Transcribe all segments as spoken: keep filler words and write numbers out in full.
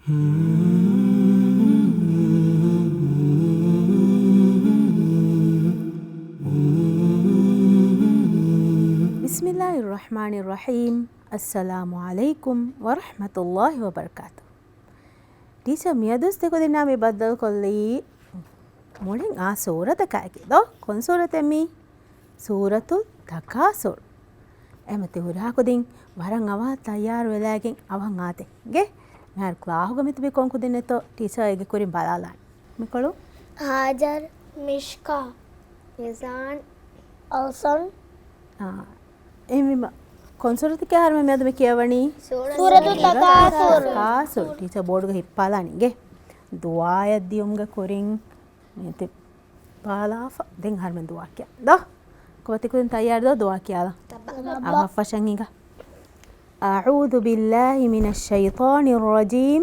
ބިސްމިއްލާހިއްރަޙްމާނިއްރަޙީމް. އައްސަލާމު ޢަލައިކުމް ވަރަޙްމަތުﷲި ވަބަރަކާތު. ޓީޗަރ، މިއަދުސް ތިކުދިންނާ މި ބައްދަލުކޮށްލީ މުޅިން އާ ސޫރަތަކާއެކީ ދޯ؟ ކޮން ސޫރަތެއް މީ؟ ސޫރަތު ތަކާސުރު. އެމަ ތި ހުރިހާ ކުދިން ވަރަށް އަވަހަށް ތައްޔާރު ވެލާގެން އަވަހަށް އާތެ. އިނގޭ؟ މިހާރު ކްލާހުގަ މިތިބި ކޮން ކުދިންނެއްތޯ ޓީޗަރ އޭގެ ކުރިން ބަލާލާނެ. މިކޮޅު؟ ހާޖަރް، މިޝްކާ، މިޒާން، އަލްސަން. އާ. އެހެންވީމަ، ކޮން ސޫރަތަކީ އަހަރުމެން މިއަދު މި ކިޔަވަނީ؟ ސޫރަތު ތަކާސުރު. ތަކާސުރު. ޓީޗަރ ބޯޑުގަ ހިއްޕާލާނީ އިނގޭ. ދުޢާއަށް ދިޔުމުގެ ކުރިން މިތި ބާލާފަ. ދެން އަހަރުމެން ދުޢާ ކިޔާ. ދޯ؟ ކޮބާ ތިކުދިން ތައްޔާރު ދޯ ދުޢާ ކިޔާލަން؟ އަވަހަށް ފަށަން ހިނގާ. أعوذ بالله من الشيطان الرجيم.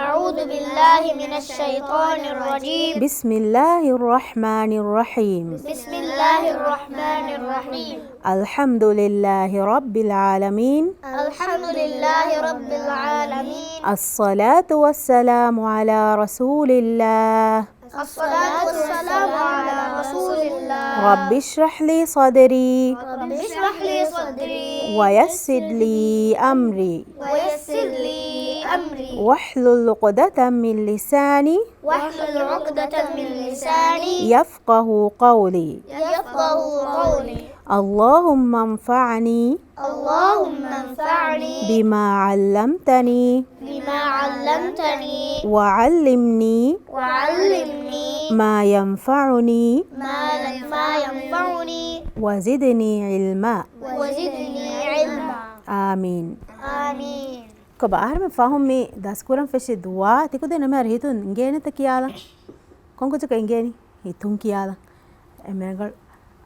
أعوذ بالله من الشيطان الرجيم. بسم الله الرحمن الرحيم. بسم الله الرحمن الرحيم. الحمد لله رب العالمين. الحمد لله رب العالمين. الصلاة والسلام على رسول الله. الصلاة والسلام على رسول الله. رب اشرح لي صدري. رب اشرح لي صدري. ويسر لي أمري. ويسر لي أمري. واحلل عقدة من لساني. واحلل عقدة من لساني. يفقه قولي. يفقه قولي. اللهم انفعني. اللهم انفعني. بما علمتني. بما علمتني. وعلمني. وعلمني. ما ينفعني. ما، ما ينفعني. وزدني علما. وزدني علما. آمين. آمين. ކޮބާ އަހަރުމެން ފަހުން މި ދަސްކުރަން ފެށި ދުޢާ ތިކުދިން މިހާރު ހިތުން އިނގޭނެތަ ކިޔާލަން؟ ކޮންކުއްޖަކަށް އިނގޭނީ؟ ހިތުން ކިޔާލަން. އެމެންގަޅު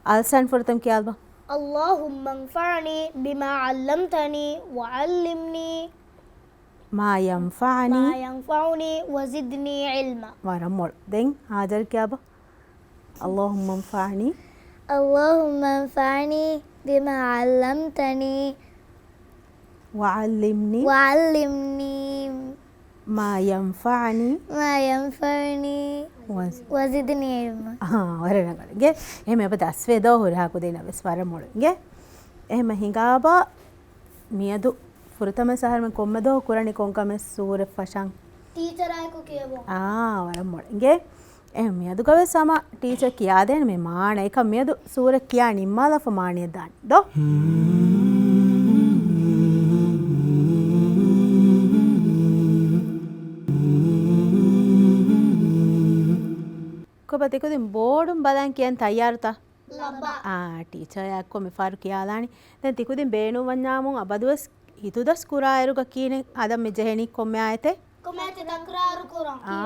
އަލްސަން ފުރަތަމަ ކިޔާލަބަ. اللهم انفعني بما علمتني وعلمني ما ينفعني. ما ينفعني وزدني علما. ވަރަށް މޮޅު. ދެން ހާޖަރު ކިޔާބަ. اللهم انفعني. اللهم انفعني بما علمتني. وعلمني. وعلمني. ما ينفعني. ما ينفعني. وز- وزدني علما. އާ، ވަރަށް ރަނގަޅު. އިނގޭ، އެހެން އެބަ ދަސްވޭ ދޯ ހުރިހާ ކުދިންނަށް ވެސް ވަރަށް މޮޅު. އިނގޭ، އެހެން ހިނގާބަ މިއަދު ފުރަތަމަ އަހަރުމެން ކޮންމެ ދޯ ކުރަނީ ކޮން ކަމެއް ސޫރަތް ފަށަން؟ ޓީޗަރާއެކު ކިޔަވަން. އާ، ވަރަށް މޮޅު. އިނގޭ، އެހެން މިއަދުގަ ވެސް ހަމަ ޓީޗަރ ކިޔާދޭނެ މި މާނަ. އެކަމް މިއަދު ސޫރަ ކިޔާ ނިންމާލާފަ މާނަޔަށް ދާނެ. ދޯ؟ ކޮބާ ތިކުދިން ބޯޑުން ބަލަން ކިޔަން ތައްޔާރުތަ؟ ލައްބަ. އާ، ޓީޗަރ އެއްކޮށް މިފަހަރު ކިޔާލާނީ. ދެން ތިކުދިން ބޭނުންވަންޏާމުން އަބަދުވެސް ހިތުދަސް ކުރާއިރުގަ ކިޔަން ހަދަން މި ޖެހެނީ ކޮންމެ އާޔަތެއް؟ ކޮންމެ އާޔަތެއް ތަކުރާރު ކުރަން. އާ،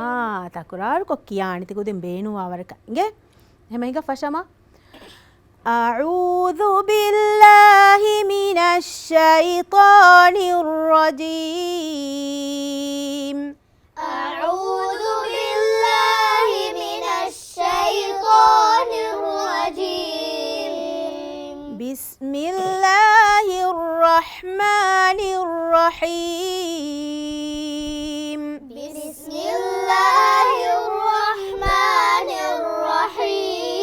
ތަކުރާރުކޮށް ކިޔާނީ ތިކުދިން ބޭނުންވާވަރަކަށް. އިނގޭ؟ އެހެމަ ހިނގާ ފަށަމާ. أعوذ بالله من الشيطان الرجيم. أعوذ بالله من الشيطان الرجيم. بسم الله الرحمن الرحيم. بسم الله الرحمن الرحيم.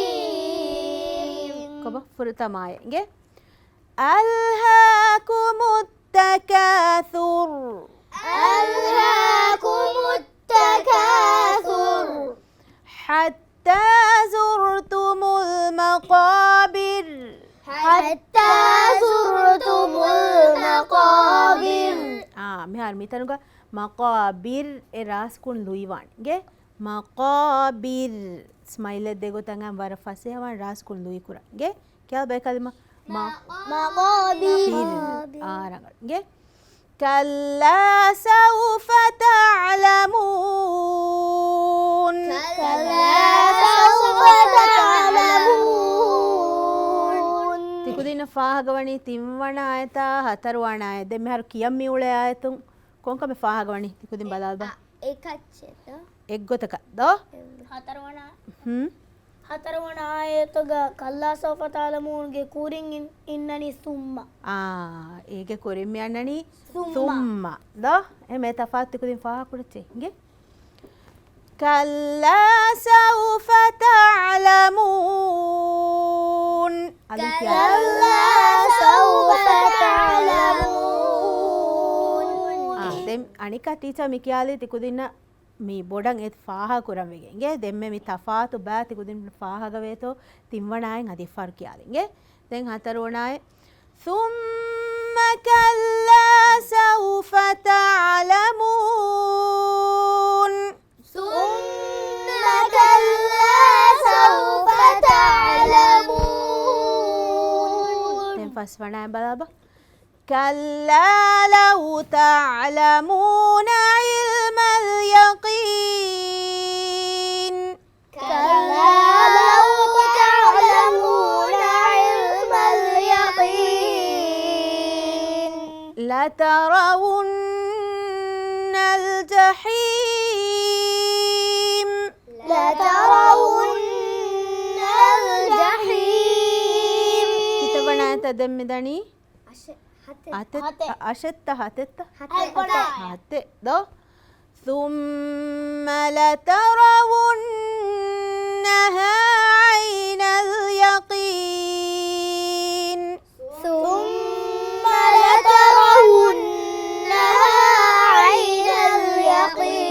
ކޮބާ ފުރަތަމަ އާޔަތް؟ އިނގޭ. ألهاكم التكاثر. ألهاكم التكاثر. حتى زرتم المقابر. حتى زرتم المقابر. އާ، މިހާރު މިތަނުގަ މަޤާބިރް އެ ރާސްކުން ލުއިވާނެ. އިނގޭ؟ މަޤާބިރް. ސްމައިލް ދޭ ގޮތަށް ވަރަށް ފަސޭހަވާން ރާސްކުން ލުއިކުރާ. އިނގޭ؟ ކިޔާބަ އެ ކަލިމަ. މަ-، މަޤާބިރް. އާ، ރަނގަޅު. އިނގޭ؟ كلا سوف تعلمون. كلا سوف تعلمون. ތިކުދިންނަށް ފާހަގަވަނީ ތިންވަނަ އާޔަތާ ހަތަރުވަނަ އާޔަތް. ދެން މިހާރު ކިޔަން މިއުޅޭ އާޔަތުން ކޮންކަމެއް ފާހަގަވަނީ ތިކުދިން ބަލާލަބަ. އެ-، އެކައްޗެއް ދޯ؟ އެއްގޮތަކަށް ދޯ؟ ހަތަރުވަނަ. ހުން. ހަތަރުވަނަ އާޔަތުގަ كلا سوف تعلمونގެ ކުރިން އިން-، އިންނަނީ ثم. އާ، އޭގެ ކުރިން މި އަންނަނީ ثم. ثم. ދޯ؟ އެ މޭ ތަފާތު ތިކުދިން ފާހަގަކުރައްޗޭ. އިނގޭ؟ كلا سوف تعلمون. އަލުން ކިޔާ. كلا سوف تعلمون. އާ، ދެން އަނެއްކާ ޓީޗަރ މި ކިޔާލީ ތިކުދިންނަށް މި ބޮޑަށް އެ ފާހަގަކުރަން ވެގެން. އިނގޭ؟ ދެންމެ މި ތަފާތު ބައި ތިކުދިން ފާހަގަވޭތޯ ތިންވަނައިން އަދި އެއްފަހަރު ކިޔާލި. އިނގޭ؟ ދެން ހަތަރުވަނައި. ثم كلا سوف تعلمون. ثم كلا سوف تعلمون. ދެން ފަސްވަނައިން ބަލާބަ. كلا لو تعلمون علم اليقين. كلا لو تعلمون علم اليقين. لترون الجحيم. لترون الجحيم. ކިތައް ވަނަ އާޔަތެއް ދެން މިދަނީ؟ އަށެއް، ހަތެއް. އަތެއް، ހަތެއް. އަށެއްތަ ހަތެއްތަ؟ ހަތެއް. ހަތެއް. ދޯ؟ ثم لترونها عين اليقين. ثم لترونها عين اليقين.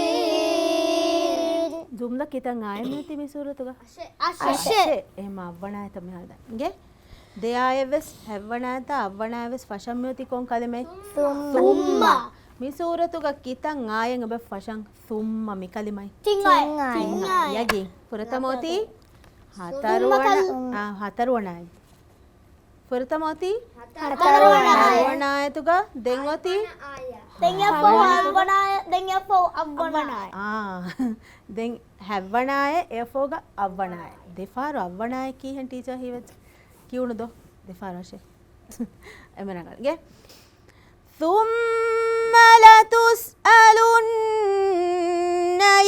ޖުމްލަ ކިތައް އާޔަތް މިއޮތީ މި ސޫރަތުގަ؟ އަށެއް. އަށެއް. އެހެމަ އަށްވަނަ އާޔަތަށް މިހާރު ދާން. އިނގޭ؟ ދެ އާޔަތްވެސް ހަތްވަނަ އާޔަތާ އަށްވަނަ އާޔަތްވެސް ފަށަން މިއޮތީ ކޮން ކަލިމައެއް؟ ثم. މި ސޫރަތުގަ ކިތައް އާޔަތް އެބަ ފަށަން ثم މި ކަލިމައިން؟ ތިން އާޔަތް. ތިން އާޔަތް. ތިން އާޔަތް. ޔަގީން. ފުރަތަމަ އޮތީ ހަތަރުވަނަ، އާ، ހަތަރުވަނަ އާޔަތް. ފުރަތަމަ އޮތީ ހަތަރުވަނަ އާޔަތް. ހަތަރުވަނަ އާޔަތުގަ ދެން އޮތީ ދެން އެއަށްފަހު އަށްވަނަ އާޔަތް، ދެން އެއަށްފަހު އަށްވަނަ އާޔަތް. އާ، ދެން ހަތްވަނަ އާޔަތް، އެއަށްފަހުގަ އަށްވަނަ އާޔަތް. ދެފަހަރު އަށްވަނަ އާޔަތް ކީހެން ޓީޗަރ ހީވެއްޖެ؟ ކިޔުނު ދޯ؟ ދެފަހަރު އަށެއް. އެމެ ރަނގަޅު. އިނގޭ؟ ثم لتسألن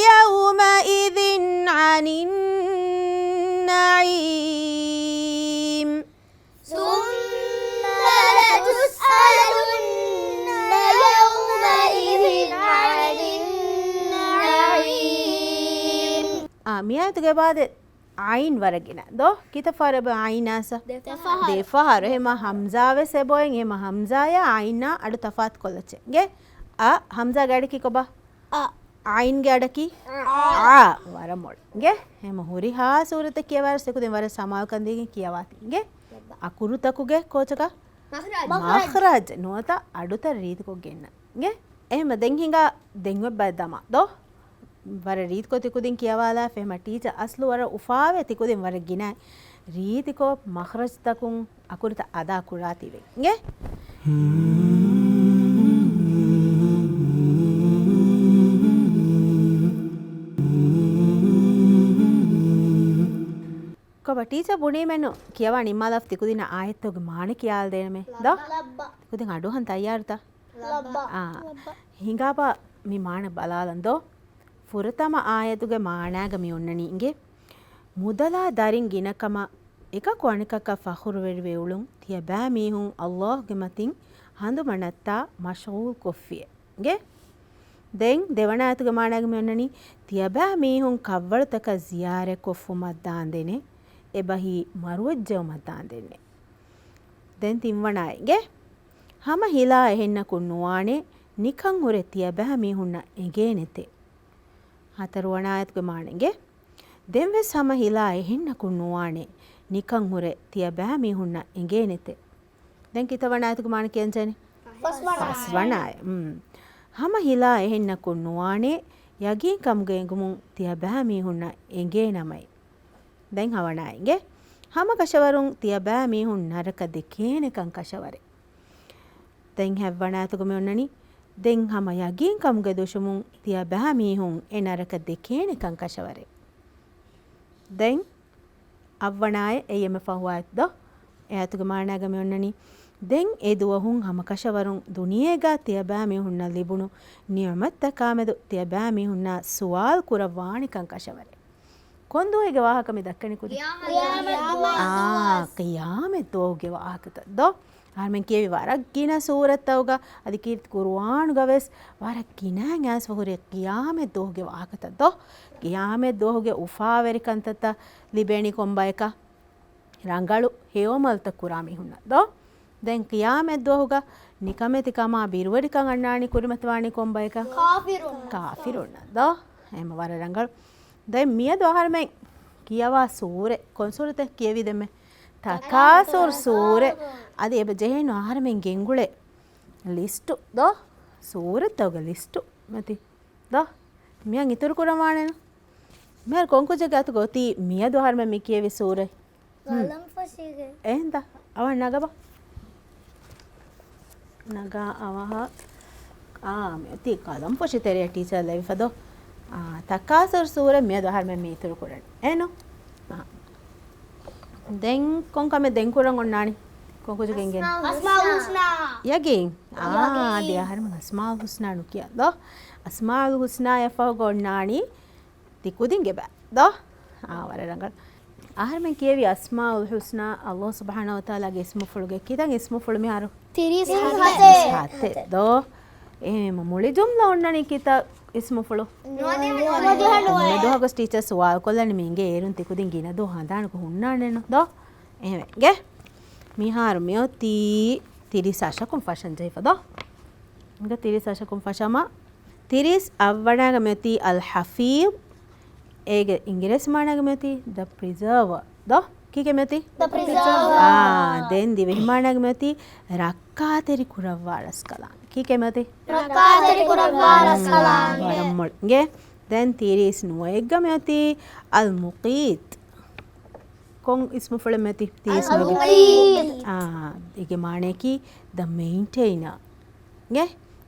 يومئذ عن النعيم. ثم لتسألن يومئذ عن النعيم. އާ، މިއާޔަތުގެ ބާދެ އައިން ވަރަށް ގިނަ ދޯ؟ ކިތައް ފަހަރު އެބަ އައިން އާސަ؟ ދެ ފަހަރު. ދެ ފަހަރު. އެހެމަ ހަމްޒާވެސް އެބައޮތް. އެހެމަ ހަމްޒާޔާ އައިންނާ އަޑު ތަފާތު ކޮށްލައްޗޭ. އިނގޭ؟ އަ، ހަމްޒާގެ އަޑަކީ ކޮބާ؟ އަ. އައިންގެ އަޑަކީ؟ އަ. އަ. ވަރަށް މޮޅު. އިނގޭ؟ އެހެމަ ހުރިހާ ސޫރަތެއް ކިޔަވާއިރު ސެކުދިން ވަރަށް ސަމާލުކަން ދީގެން ކިޔަވާތި. އިނގޭ؟ އަކުރުތަކުގެ ކޯޗަކަށް؟ މަޚްރަޖް. މަޚްރަޖް. ނުވަތަ އަޑުތައް ރީތިކޮށްގެންނަ. އިނގޭ؟ އެހެމަ ދެން ހިނގާ ދެން އޮތް ބައެއް ދަމާ ދޯ؟ ވަރަށް ރީތިކޮށް ތިކުދިން ކިޔަވާލާފަ. އެހެމަ ޓީޗަރ އަސްލު ވަރަށް އުފާވޭ ތިކުދިން ވަރަށް ގިނަ ރީތިކޮށް މަޚްރަޖްތަކުން އަކުރުތައް އަދާ ކުރާތީވެ. އިނގޭ؟ ކޮބާ ޓީޗަރ ބުނީމެއްނު ކިޔަވާ ނިންމާލާފަ ތިކުދިންނަށް އާޔަތުގެ މާނަ ކިޔާލަދޭނަމޭ. ދޯ؟ ލައްބަ. ތިކުދިން އަޑުއަހަން ތައްޔާރުތަ؟ ލައްބަ. އާ. ލައްބަ. ހިނގާބަ މި މާނަ ބަލާލަން ދޯ؟ ފުރަތަމަ އާޔަތުގެ މާނާގަ މި އޮންނަނީ އިނގޭ، މުދަލާ ދަރިން ގިނަކަމަށް އެކަކު އަނެކަކަށް ފަޚުރުވެރިވެ އުޅުން ތިޔަބައިމީހުން ﷲގެ މަތިން ހަނދުމަނައްތާ މަޝްޣޫލް ކޮށްފިއޭ. އިނގޭ؟ ދެން ދެވަނަ އާޔަތުގެ މާނާގަ މި އޮންނަނީ، ތިޔަބައިމީހުން ކަށްވަޅުތަކަށް ޒިޔާރަތް ކޮށްފުމަށް ދާންދެނެ، އެބަހީ މަރުވެއްޖެއުމަށް ދާންދެންނެ. ދެން ތިންވަނަ އާޔަތް އިނގޭ، ހަމަ ހިލާ އެހެންނަކުން ނުވާނެ، ނިކަން ހުރެ ތިޔަބައިމީހުންނަށް އެނގޭނެތެ. ހަތަރުވަނަ އާޔަތުގެ މާނަ އިނގޭ، ދެންވެސް ހަމަ ހިލާ އެހެންނަކުން ނުވާނެ، ނިކަން ހުރެ ތިޔަބައިމީހުންނަށް އެނގޭނެތެ. ދެން ކިތައް ވަނަ އާޔަތުގެ މާނަ ކިޔަންޖެހެނީ؟ ފަސްވަނަ އާޔަތް. ފަސްވަނަ އާޔަތް. އުން. ހަމަ ހިލާ އެހެންނަކުން ނުވާނެ، ޔަގީންކަމުގެ އެނގުމުން ތިޔަބައިމީހުންނަށް އެނގޭނަމައި. ދެން ހަވަނަ އާޔަތް އިނގޭ، ހަމަ ކަށަވަރުން ތިޔަބައިމީހުން ނަރަކަ ދެކޭނެކަން ކަށަވަރެއް. ދެން ހަތްވަނަ އާޔަތުގަ މި އޮންނަނީ، ދެން ހަމަ ޔަގީންކަމުގެ ދުށުމުން ތިޔަބައިމީހުން އެ ނަރަކަ ދެކޭނެކަން ކަށަވަރެއް. ދެން އަށްވަނަ އާޔަތް އެއީ އެންމެ ފަހު އާޔަތު ދޯ؟ އެ އާޔަތުގެ މާނާގަ މި އޮންނަނީ، ދެން އެ ދުވަހުން ހަމަކަށަވަރުން ދުނިޔޭގަ ތިޔަބައިމީހުންނަށް ލިބުނު ނިޢުމަތްތަކާމެދު ތިޔަބައިމީހުންނާ ސުވާލު ކުރައްވާނެކަން ކަށަވަރެއް. ކޮން ދުވަހުގެ ވާހަކަ މި ދައްކަނީ ކުދި؟ އާ، ޤިޔާމަތް ދުވަސް. ޤިޔާމަތް ދުވަހުގެ ވާހަކަތައް ދޯ. އަހަރުމެން ކިޔެވި ވަރަށް ގިނަ ސޫރަތްތައުގަ، އަދި ކީރިތި ޤުރުއާނުގަ ވެސް ވަރަށް ގިނައިން އައިސްފަ ހުރި ޤިޔާމަތް ދުވަހުގެ ވާހަކަތައް ދޯ. ޤިޔާމަތް ދުވަހުގެ އުފާވެރިކަންތައްތައް ލިބޭނީ ކޮން ބަޔަކަށް؟ ރަނގަޅު ހެޔޮ ޢަމަލުތައް ކުރާ މީހުންނަށް ދޯ. ދެން ޤިޔާމަތް ދުވަހުގަ ނިކަމެތިކަމާ ބިރުވެރިކަން އަންނާނީ ކުރިމަތިވާނީ ކޮން ބަޔަކަށް؟ ކާފިރުން. ކާފިރުންނަށް ދޯ. އެހެން ވަރަށް ރަނގަޅު. ދެން މިއަދު އަހަރުމެން ކިޔަވާ ސޫރަތް، ކޮން ސޫރަތެއް ކިޔެވީ ދެންމެ؟ ތަކާސުރު ސޫރަތް. އަދި އެބަ ޖެހޭނު އަހަރުމެން ގެންގުޅޭ ލިސްޓު ދޯ؟ ސޫރަތްތައުގެ ލިސްޓު މަތި ދޯ؟ މިއަށް އިތުރު ކުރަން ވާނެނު. މިހާރު ކޮން ކުއްޖެއްގެ އަތުގަ އޮތީ މިއަދު އަހަރުމެން މި ކިޔެވި ސޫރަތް؟ ހުން. ގަލަންފަށީގެ. އެހެންތަ؟ އަވަހަށް ނަގަބަ. ނަގާ އަވަހަށް. އާ، މި އޮތީ ގަލަންފޮށި ތެރެއަށް ޓީޗަރ ލެވިފަ ދޯ. އާ، ތަކާސުރު ސޫރަތް މިއަދު އަހަރުމެން މި އިތުރު ކުރަނީ. އެހެންނު؟ އާ. ދެން ކޮން ކަމެއް ދެން ކުރަން އޮންނާނީ؟ ކޮން ކުއްޖެއް ގެންގެން؟ އަސްމާއުލް ހުސްނާ. ޔަގީން؟ އާ، ޔަގީން. އަދި އަހަރުމެން އަސްމާއުލް ހުސްނާ ނުކިޔާ ދޯ. އަސްމާއުލް ހުސްނާއަށް ފަހުގަ އޮންނާނީ ތި ކުދިންގެ ބައި ދޯ؟ އާ، ވަރަށް ރަނގަޅު. އަހަރުމެން ކިޔެވި އަސްމާއުލް ހުސްނާ ﷲ ސުބްޙާނަހޫ ވަތަޢާލާގެ އިސްމުފުޅުގެ ކިތަން އިސްމުފުޅު މިހާރު؟ ތިރީސް ހަތެއް. ތިރީސް ހަތެއް ދޯ. އެހެން މުޅި ޖުމްލަ އޮންނަނީ ކިތައް އިސްމުފުޅު؟ ނުވަދިހަ ނުވައެއް. ކޮންމެ ދުވަހަކު ޓީޗަރ ސުވާލު ކޮށްލަނީ މި އިނގޭ އޭރުން ތި ކުދިން ގިނަ ދުވަހު ހަނދާނަކޮށް ހުންނާނެއްނު ދޯ؟ އެހެންވެ. އިނގޭ؟ މިހާރު މިއޮތީ ތިރީސް އަށަކުން ފަށަން ޖެހިފަ ދޯ؟ އިނގޭ ތިރީސް އަށަކުން ފަށަމާ. ތިރީސް އަށް ވަނައިގަ މިއޮތީ އަލް ޙަފީޒް. އޭގެ އިނގިރޭސި މާނައިގަ މިއޮތީ ދަ ޕްރިޒާވަ. ދޯ؟ ކީކޭ މިއޮތީ؟ ދަ ޕްރިޒާވަ. އާ، ދެން ދިވެހި މާނައިގަ މިއޮތީ ރައްކާތެރި ކުރައްވާ ރަސްކަލާނގެ. ކީކޭ މިއޮތީ؟ ރައްކާތެރި ކުރައްވާ ރަސްކަލާނގެ. ވަރަށް މޮޅި. އިނގޭ؟ ދެން ތިރީސް ނުވައެއްގަ މިއޮތީ އަލް މުޤީތް. ކޮން އިސްމުފުޅެއް މިއޮތީ؟ ތިރީސް ނުވައެއްގަ. އާ، އޭގެ މާނައަކީ ދަ މެއިންޓެއިނާ. އިނގޭ؟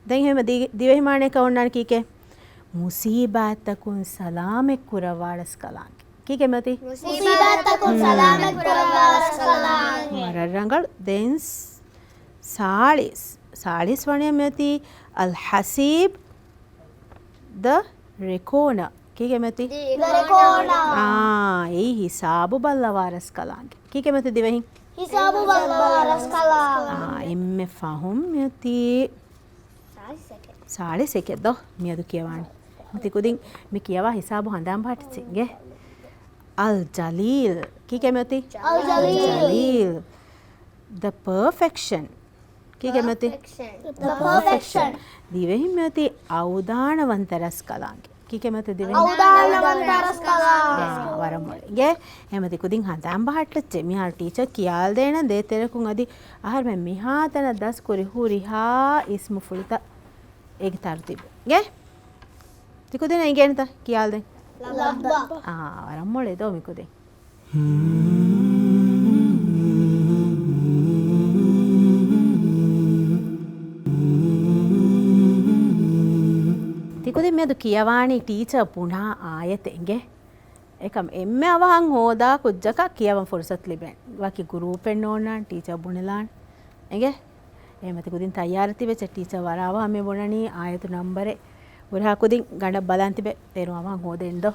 ދެން އެހެން ދި-، ދިވެހި މާނައަކަށް އޮންނާނީ ކީކޭ؟ މުސީބާތްތަކުން ސަލާމަތް ކުރައްވާ ރަސްކަލާނގެ. ކީކޭ މިއޮތީ؟ މުސީބާތްތަކުން ސަލާމަތް ކުރައްވާ ރަސްކަލާނގެ. ވަރަށް ރަނގަޅު. ދެން ސް-، ސާޅީސް. ސާޅީސް ވަނައަށް މިއޮތީ އަލް ޙަސީބް ދަ ރެކޯނަ. ކީކޭ މިއޮތީ؟ ދަ ރެކޯނަ. އާ، އެއީ ހިސާބު ބައްލަވާ ރަސްކަލާނގެ. ކީކޭ މިއޮތީ ދިވެހިން؟ ހިސާބު ބައްލަވާ ރަސްކަލާނގެ. އާ، އެންމެ ފަހުން މިއޮތީ ސާޅީސް އެކެއް ދޯ މިއަދު ކިޔަވާނީ. މި ތި ކުދިން މި ކިޔަވާ ހިސާބު ހަނދާން ބަހައްޓައްޗޭ. އަލް ޖަލީލް. ކީކޭ މިއޮތީ؟ އަލް ޖަލީލް. ޖަލީލް. ދަ ޕާފެކްޝަން. ކީކޭ މިއޮތީ؟ ޕާފެކްޝަން. ދަ ޕާފެކްޝަން. ދިވެހިން މިއޮތީ އަވުދާނަވަންތަ ރަސްކަލާނގެ. ކީކޭ މިއޮތީ ދިވެހިން؟ އަވުދާނަވަންތަ ރަސްކަލާނގެ. އާ، ވަރަށް މޮޅި. އިނގޭ؟ އެހެންމަ ތި ކުދިން ހަނދާން ބަހައްޓައްޗޭ. މިހާރު ޓީޗަރ ކިޔާލަދޭނަން ދޭތެރެކުން އަދި އަހަރުމެން މިހާތަނަށް ދަސްކުރި ހުރިހާ އިސްމުފުޅުތައް އޭގެ ތަރުތީބު. އިނގޭ؟ ތި ކުދިންނަށް އިނގޭނެތަ ކިޔާލަދޭން؟ ލައްބަ. އާ، ވަރަށް މޮޅި ދޯ މި ކުދިން. ތިކުދިން މިއަދު ކިޔަވާނީ ޓީޗަރ ބުނާ އާޔަތެއް އިނގޭ. އެކަމް އެންމެ އަވަހަށް ހޯދާ ކުއްޖަކަށް ކިޔަވަން ފުރުސަތު ލިބޭނެ. ވަކި ގުރޫޕެއް ނޯންނާނެ ޓީޗަރ ބުނެލާނެ. އިނގޭ؟ އެހެންމަ ތި ކުދިން ތައްޔާރަށް ތިބެއްޗެ ޓީޗަރ ވަރަށް އަވަހަށް މި ބުނަނީ އާޔަތު ނަންބަރެއް. ހުރިހާ ކުދިން ގަނޑަށް ބަލާން ތިބެ އޭރު އަވަހަށް ހޯދޭނެ ދޯ.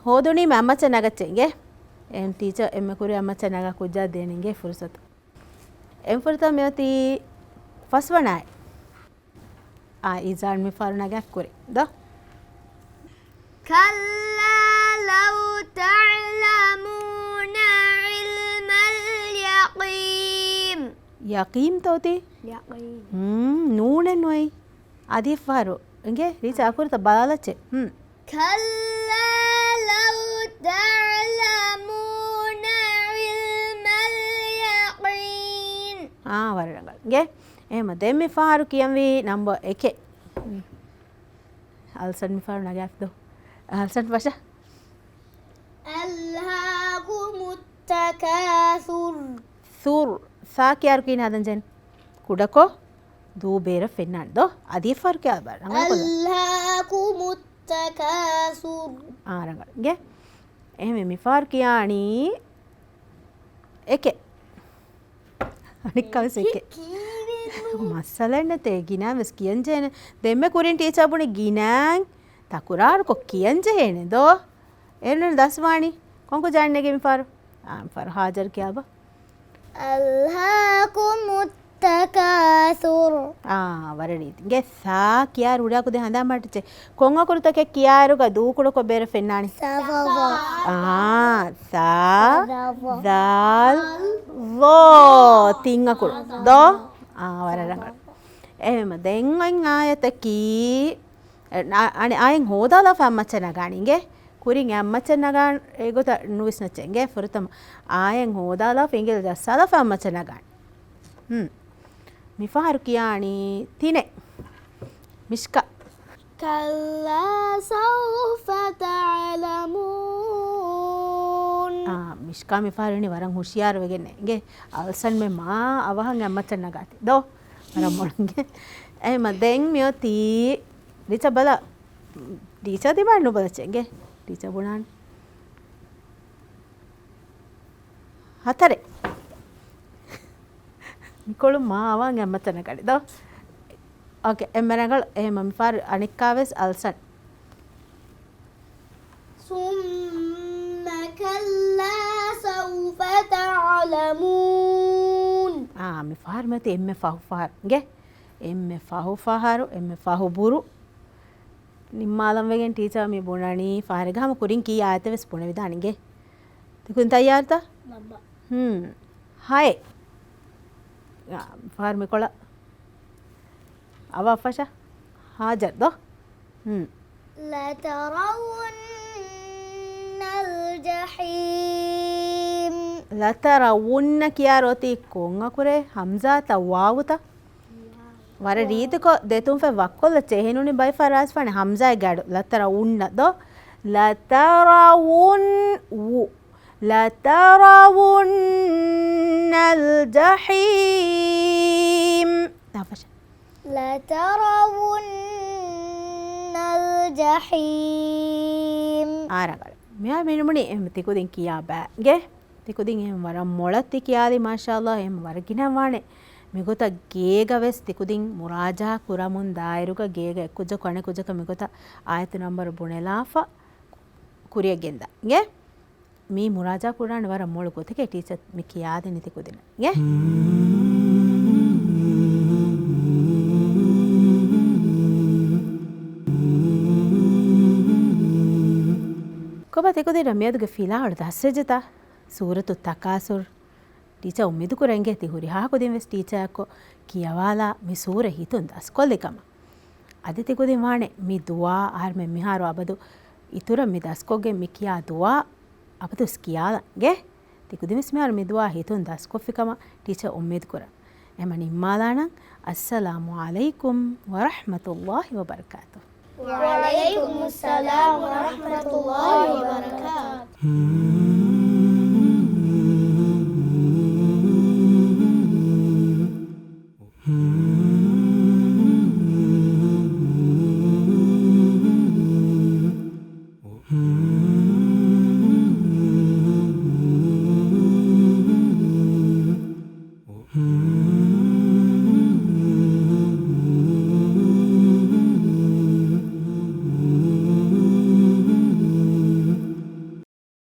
ހޯދުނީމަ އަތްމައްޗަށް ނަގައްޗޭ އިނގޭ. އެހެން ޓީޗަރ އެންމެ ކުރި އަތްމައްޗަށް ނަގާ ކުއްޖާ ދޭނެ އިނގޭ ފުރުސަތު. އެންފުރަތަމަ މިއޮތީ ފަސްވަނައެއް. އާ، އިޒާން މިފަހަރު ނަގާ ކުރި ދޯ. كلا لو تعلمون علم اليقين. ޔަޤީންތޯ ތީ؟ ޔަޤީން. ހުން، ނޫނެއް ނުވައި. އަދި ފަހަރު. އިނގޭ، ރީޗާ އަކުރުތައް ބަލާލައްޗޭ. ހުން. كلا لو تعلمون علم اليقين. އާ، ވަރަށް ރަނގަޅު. އިނގޭ، އެހެމަ ދެން މި ފަހަރު ކިޔަންވީ ނަމްބަރ އެކެއް. އަލްސަން މި ފަހަރު ނަގާފި ދޯ. އަލްސަން ފަށަ. ألهاكم التكاثر. ސުރް. ސާ ކިޔާރު ކީން ހަދަން ޖެން. ކުޑަކޮށް ދޫ ބޭރަށް ފެންނާނެ ދޯ. އަދި ފަހަރު ކިޔާ ބަ-، ރަނގަޅު ކޮށްލާ. ألهاكم التكاثر. އާ، ރަނގަޅު. އިނގޭ. އެހެމެ މި ފަހަރު ކިޔާނީ އެކެއް. އަނެއްކާވެސް އެކެއް. ކީ-، ކީއްވެ ނޫން؟ މައްސަލައެއް ނެތޭ، ގިނައިން ވެސް ކިޔަން ޖެހޭނެ. ދެންމެ ކުރިން ޓީޗާ ބުނި ގިނައިން ތަކުރާރުކޮށް ކިޔަން ޖެހޭނެ ދޯ. އޭރުން ދަސްވާނީ. ކޮންކޮ ޖާންނޭގެ މިފާރު؟ އާ، މިފާރު ހާޖަރު ކިޔާބަ. ألهاكم التكاثر. އާ، ވަރަށް ރީތި. ގެ ސާ ކިޔާރު ހުރިހާ ކުދިން ހަނދާން މަޑުއްޗެ. ކޮން އަކުރުތަކެއް ކިޔާރުގަ ދޫކުޑަކޮށް ބޭރަށް ފެންނާނީ؟ ސަ. އާ، ސާ، ސަ. ދާލް، ލޯ. ތިން އަކުރު. ދޯ؟ އާ، ވަރަށް ރަނގަޅު. އެހެމަ ދެން އޮތް އާޔަތަކީ، އަ-، އަނެއް އާޔަތް ހޯދާލާފަ އައްމައްޗަށް ނަގާނީ އިނގޭ. ކުރިން އެ އައްމައްޗަށް ނަގާން އެގޮތަށް ނުވިސްނައްޗޭ އިނގޭ. ފުރަތަމަ އާޔަތް ހޯދާލާފަ އިނގޭ ޖައްސާލާފަ އައްމައްޗަށް ނަގާނީ. ހުން. މިފަހަރު ކިޔާނީ ތިނެއް. މިޝްކާ. كلا سوف تعلمون. އާ، މިޝްކާ މިފަހަރު ވަރަށް ހުޝިޔާރު ވެގެން އިނގޭ. އަލްސަންމެ މާ އަވަހަށް އައްމައްޗަށް ނަގާތީ. ދޯ؟ ވަރަށް މޮޅަށް އިނގޭ. އެހެމަ ދެން މިއޮތީ ޓީޗަރ ބަލަ. ޓީޗަރ ދިމާ ނުބަލައްޗޭ އިނގޭ. ޓީޗަރ ބުނާނެ. ހަތަރެއް. މިކޮޅު މާ އަވަހަށް އައްމައްޗަށް ނަގާނީ ދޯ؟ އޯކޭ، އެންމެ ރަނގަޅު. އެހެމަ މިފަހަރު އަނެއްކާވެސް އަލްސަން. ثم كلا سوف تعلمون. އާ، މިފަހަރު މިއޮތީ އެންމެ ފަހު ފަހަރު އިނގޭ. އެންމެ ފަހު ފަހަރު، އެންމެ ފަހު ބުރު. ނިންމާލަން ވެގެން ޓީޗަރ މި ބުނަނީ ފަހަރެއްގަ ހަމަ ކުރިން ކިޔާ އާޔަތެއް ވެސް ބުނެވިދާނެ އިނގޭ. ތިކުދިން ތައްޔާރުތަ؟ ހުން. ހައެއް. އާ، ފަހަރު މިކޮޅަށް. އަވަށް ފަށަ. ހާޖަރު ދޯ؟ ހުން. لترون الجحيم. ލަތަރަވުންނަ ކިޔާރު އޮތީ ކޮން އަކުރެއް؟ ހަމްޒާތަ ވާވުތަ؟ ވަރަށް ރީތިކޮށް ދެތުންފަތް ވައްކޮށްލައްޗޭ. އެހެނުނީ ބައި ފަރާސް ފާނެ ހަމްޒާއެއްގެ އަޑު. ލަތަރަވުންނަ ދޯ؟ ލަތަރަވުން ވު. لترون الجحيم. ތާފަށ. لترون الجحيم. އާ، ރަނގަޅު. މިއާ މިނުމުނި އެހެން ތިކުދިން ކިޔާ ބައިގެ. ތިކުދިން އެހެން ވަރަށް މޮޅަށް ތި ކިޔާލި، މާޝާﷲ، އެހެން ވަރަށް ގިނަވާނެ. މިގޮތަށް ގޭގަ ވެސް ތިކުދިން މުރާޖާ ކުރަމުން ދާއިރުގަ ގޭގަ އެއްކުއްޖަކު އަނެއްކުއްޖަކަށް މިގޮތަށް އާޔަތު ނަންބަރު ބުނެލާފަ ކުރިއަށް ގެންދާ. އިނގޭ؟ މީ މުރާޖާ ކުރާނެ ވަރަށް މޮޅު ގޮތެކޭ ޓީޗަރ މި ކިޔާދިނީ ތިކުދިންނަށް. އިނގޭ؟ ކޮބާ ތިކުދިންނަށް މިއަދުގެ ފިލާވަޅު ދަސްވެއްޖެތަ؟ ސޫރަތު ތަކާސުރު. ޓީޗަރ އުއްމީދު ކުރަން އިނގޭ ތި ހުރިހާ ކުދިން ވެސް ޓީޗަރަކު ކިޔަވާލާ މި ސޫރަ ހިތުން ދަސްކޮށްލި ކަމަށް. އަދި ތިކުދިން ވާނެ މި ދުޢާ އަހަރުމެން މިހާރު އަބަދު އިތުރަށް މި ދަސްކޮށްގެން މި ކިޔާ ދުޢާ އަބަދުވެސް ކިޔާލަން އިނގޭ. ތިކުދިންވެސް މިހާރު މި ދުޢާ ހިތުން ދަސްކޮށްފި ކަމަށް ޓީޗަރ އުއްމީދު ކުރަން. އެހެން ނިންމާލާނަން. السلام عليكم ورحمة الله وبركاته. وعليكم السلام ورحمة الله وبركاته.